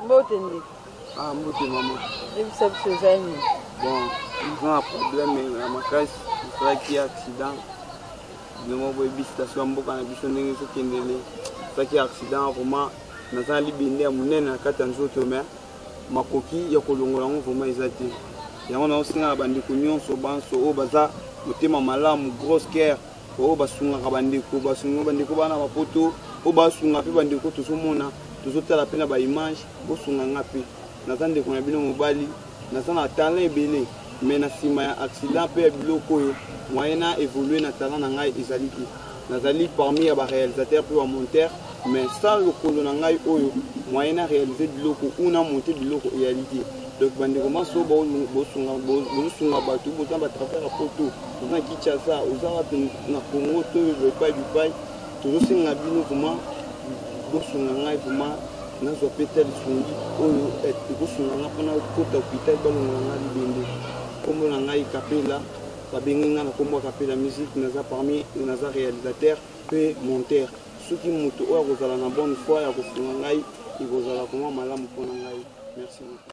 Mbote ndeko. Ah, mbote mama. Yebisa biso eza nini? Bon, naza na problème ya makasi, nasalaki accident. Bino moko boyebi situation ya mboka na biso ndenge ezokendele. Nasalaki accident vraiment, naza na libende ya monene na kati ya nzoto mais makoki ya kolongola yango vraiment eza te. Yango naosenga na bandeko nyonso banso oyo baza motema malamu, grosse cœur, oyo basungaka bandeko, basunga bandeko bana bapoto, oyo basunga mpe bandeko tozomona, tozotala mpe na ba image, bosunga nga mpe. Naza ndeko na bino mobali, naza na talent ebele, mais na nsima ya accident mpe ya biloko oyo, moyen na évoluer na talent na ngai ezali te. Nazali parmi ya ba réalisateur mpe ba monteur, mais sans lokolo na ngai oyo, moyen na réaliser biloko ou na monter biloko eyali te. Donc bandeko maso bozosunga bato, boza ba travers ya poto, oza na Kinshasa, oza wapi na Congo to epai bipai, tozosenga bino vraiment bosunga ngai vraiment nazwa mpe ta lisungi oyo ekosunga ngai mpona kota hôpital balongola ngai libende. Nkombo na ngai Kapela, babengi ngai na nkombo ya Kapela Musique, naza parmi, naza réalisateur mpe monteur. Soki moto oyo akozala na bonne foi ya kosunga ngai, ekozala vraiment malamu mpona ngai. Merci beaucoup.